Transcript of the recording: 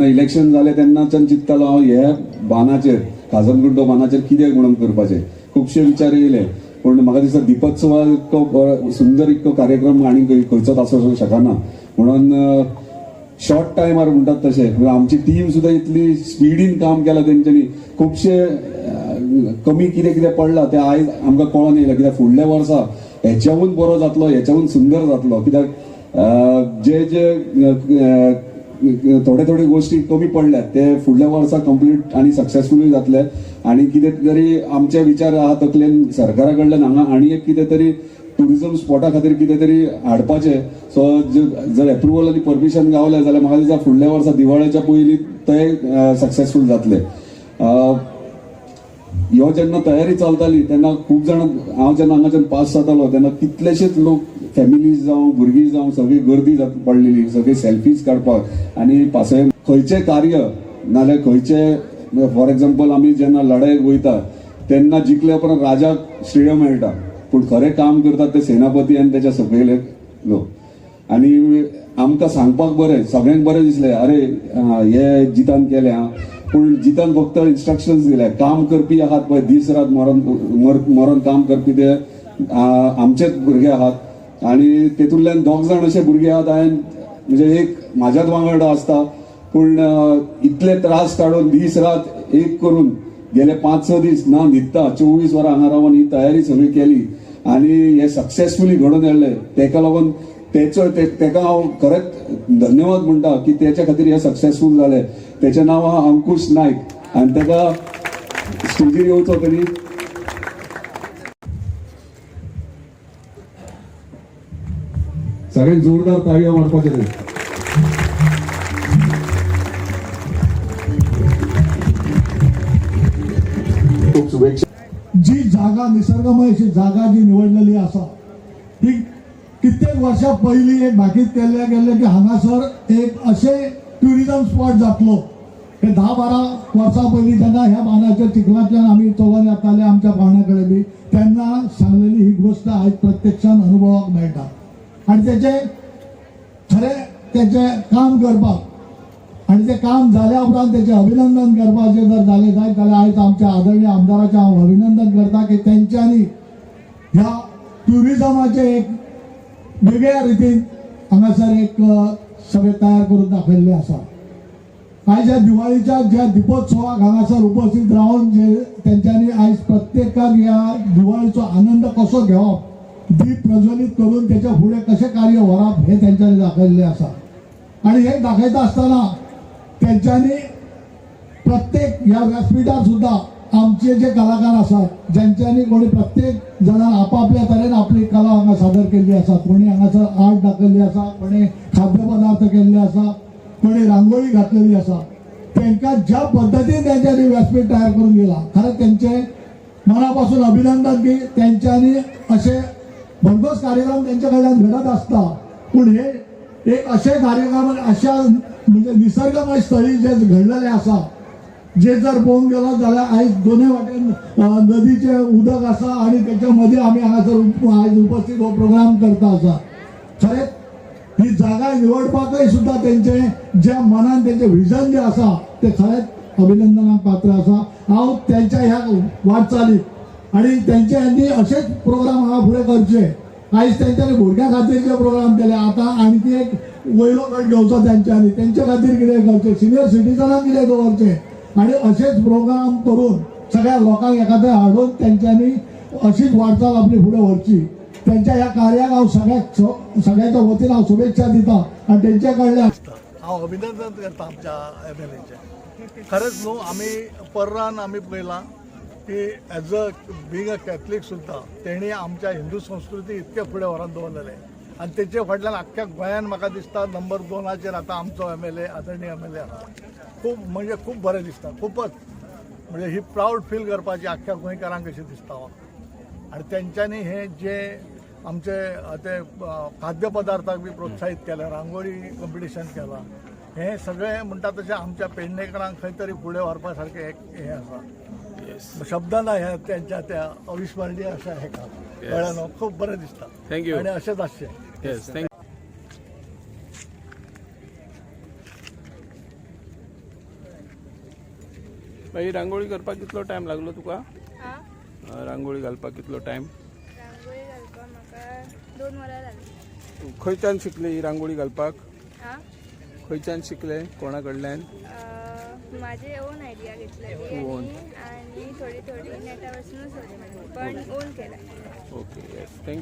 Election जालें तेन्नाच्यान चिंत्तालो हांव हे बानाचेर, खाजनगुड्डो बानाचेर कितें म्हणून करपाचें. खुबशे विचार येयले, पूण म्हाका दिसता दीपोत्सवा इतको बरो सुंदर इतको कार्यक्रम आनी खंयचोच आसूंक शकना म्हणून शॉर्ट टायमार म्हणटात तशें, म्हणजे आमची टीम सुद्दां इतली स्पिडीन काम केलां तेंच्यांनी. खुबशे कमी कितें कितें पडलां तें आयज आमकां कळोन येयलां, कित्याक फुडल्या वर्सा हेच्याहून बरो जातलो, हेच्याहून सुंदर जातलो. कित्याक जे जे थोडे थोडे गोश्टी कमी पडल्यात ते फुडल्या वर्सा कंप्लीट आनी सक्सेसफुलूय जातले. आनी कितें तरी आमचे विचार आहा तकलेन, सरकारा कडल्यान हांगा आनी एक कितें तरी टुरिझम स्पॉटा खातीर कितें तरी हाडपाचें. सो जर एप्रुवल आनी परमिशन गावलें जाल्यार म्हाका दिसता फुडल्या वर्सा दिवाळेच्या पयलीं ते सक्सेसफूल जातले. ह्यो जेन्ना तयारी चलताली तेन्ना खूब जाणां, हांव जेन्ना हांगाच्यान पास जातालो तेन्ना कितलेशेच लोक, फॅमिलीज जावं भुरगीं जावं, सगळी गर्दी पडलेली, सगळी सेल्फीज काडपाक. आनी पासय खंयचें कार्य नाजाल्यार खंयचें, फॉर एग्जाम्पल आमी जेन्ना लढायेक वयता तेन्ना जिखल्या उपरांत राजाक श्रेय मेळटा, पूण खरें काम करतात ते सेनापती आनी तेच्या सकयले लोक. आनी आमकां सांगपाक बरें, सगळ्यांक बरें दिसलें, अरे हे जितान केलें आं, पूण जितान फक्त इन्स्ट्रक्शन्स दिले. काम करपी आहात पळय, दीस रात मरोन मरोन काम करपी ते आमचेच भुरगे आहात. आनी तेतूंतल्यान दोग जाण अशे भुरगे आहात, हांवें म्हणजे एक म्हाज्याच वांगडा आसता, पूण इतले त्रास काडून दीस रात एक करून गेले 5-6 दीस ना न्हिदता 24 वरां हांगा रावन ही तयारी सगळी केली आनी हे सक्सेसफुली घडोवन हाडलें. तेका लागून तेचो तेका हांव खरेंच धन्यवाद म्हणटा की तेच्या खातीर हे सक्सेसफूल जालें. तेचें नांव आहा अंकुश नायक आनी तेका स्टेजीर येवचो तेणी. सगळ्यांक जोरदार ताळयो मारपाचें न्ही. खूब शुभेच्छा. जी जागा निसर्गमय अशी जागा जी निवडलेली आसा ती कित्येक वर्षां पयलीं एक भाकीत केल्लें गेल्लें की हांगासर एक अशें ट्युरिजम स्पॉट जातलो. हे 10-12 वर्सां पयलीं जेन्ना ह्या बांदाचेर चिखलांतल्यान आमी चलोन येताले आमच्या पावण्या कडेन बी, तेन्ना सांगलेली ही गोश्ट आयज प्रत्यक्षान अनुभवाक मेळटा. आनी तेचें खरें तेचें काम करपाक आनी तें काम जाल्या उपरांत तेचें अभिनंदन करपाचें जर जालें जायत जाल्यार आयज आमच्या आदरणीय आमदाराचें हांव अभिनंदन करता की तेंच्यांनी ह्या ट्युरिजमाचें एक वेगळ्या रितीन हांगासर एक सगळें तयार करून दाखयल्लें आसा. आयज ह्या दिवाळीच्या ज्या दिपोत्सवाक हांगासर उपस्थित रावन जे तेंच्यांनी आयज प्रत्येकान ह्या दिवाळीचो आनंद कसो घेवप, दीप प्रज्वलीत करून तेच्या फुडें कशें कार्य व्हरप हें तेंच्यांनी दाखयल्लें आसा. आनी हें दाखयता आसतना तेंच्यांनी प्रत्येक ह्या व्यासपिठार सुद्दां आमचे जे कलाकार आसात ज्यांच्यांनी कोणी प्रत्येक जाणान आपापल्या तरेन आपली कला हांगा सादर केल्ली आसा. कोणी हांगासर आर्ट दाखयल्ली आसा, कोणी खाद्यपदार्थ केल्ले आसा, कोणी रांगोळी घातलेली आसा. तांकां ज्या पद्दतीन तेंच्यांनी व्यासपीठ तयार करून दिला, खरें तेंचे मनापासून अभिनंदन की तेंच्यांनी अशे भरघोस कार्यक्रम तेंच्या कडल्यान घडत आसता, पूण हे एक अशे कार्यक्रम अशा म्हणजे निसर्गमय स्थळी जे घडलेले आसा, जे जर पळोवंक गेलो जाल्यार आयज दोनूय वाटेन नदीचें उदक आसा आनी तेच्या मदीं आमी हांगासर आयज उपस्थित हो प्रोग्राम करता आसा. खरेंच ही जागा निवडपाकय सुद्दां तेंचे ज्या मनान तेंचें विजन जें आसा तें खरेंच अभिनंदनाक पात्र आसा. हांव तेंच्या ह्या वाटचालीक आनी तेंच्या ह्यांनी अशेच प्रोग्राम हांगा फुडें करचे. आयज तेंच्यांनी भुरग्यां खातीर जे प्रोग्राम केले, आतां आणखी एक वयलो गट घेवचो तेंच्यांनी, तेंच्या खातीर कितें करचें, सिनियर सिटीजनांक कितें दवरचें आनी अशेच प्रोग्राम करून सगळ्या लोकांक एकाद्रे हाडून तेंच्यांनी अशीच वाटचाल आपली फुडें व्हरची. तेंच्या ह्या कार्याक हांव सगळ्यांच्या वतीन हांव शुभेच्छा दिता आनी तेंच्या कडल्यान हांव अभिनंदन करता आमच्या एम एल एचें. खरेंच न्हू, आमी पर्रान आमी पळयलां की as a being a Catholic सुद्दां तेणी आमच्या हिंदू संस्कृती इतके फुडें व्हरोन दवरलेलें आनी तेचे फाटल्यान आख्ख्या गोंयान म्हाका दिसता नंबर 2 आतां आमचो एम एल ए, आदरणीय एम एल ए आसा. खूब म्हणजे खूब बरें दिसता, खूबच म्हणजे ही प्रावड फील करपाची आख्ख्या गोंयकारांक कशें दिसता म्हाका. आनी तेंच्यांनी हे जे आमचे ते खाद्यपदार्थाक बी प्रोत्साहीत केलें, रांगोळी कंपिटिशन केलां, हें सगळें म्हणटा तशें आमच्या पेडणेकरांक खंय तरी फुडें व्हरपा सारकें एक हें आसा. शब्द ना ह्या तेंच्या त्या अविस्मरणीय अशें हेका कळ्ळें न्हू, खूब बरें दिसता. Thank you. आनी अशेंच आसचें. Yes, thank ही रांगोळी करपाक कितलो टायम लागलो तुका? हा. रांगोळी घालपाक कितलो टायम? रांगोळी घालपाक म्हाका 2 वरां लागली. खंयच्यान शिकले ही रांगोळी घालपाक? हा. खंयच्यान शिकले, कोणा कडल्यान? माझे ओन आयडिया घेतलेली. Own. आणि आणि थोडी थोडी नेटा वरसूनच सोडली, पण ओन केला. Okay, yes, thank you.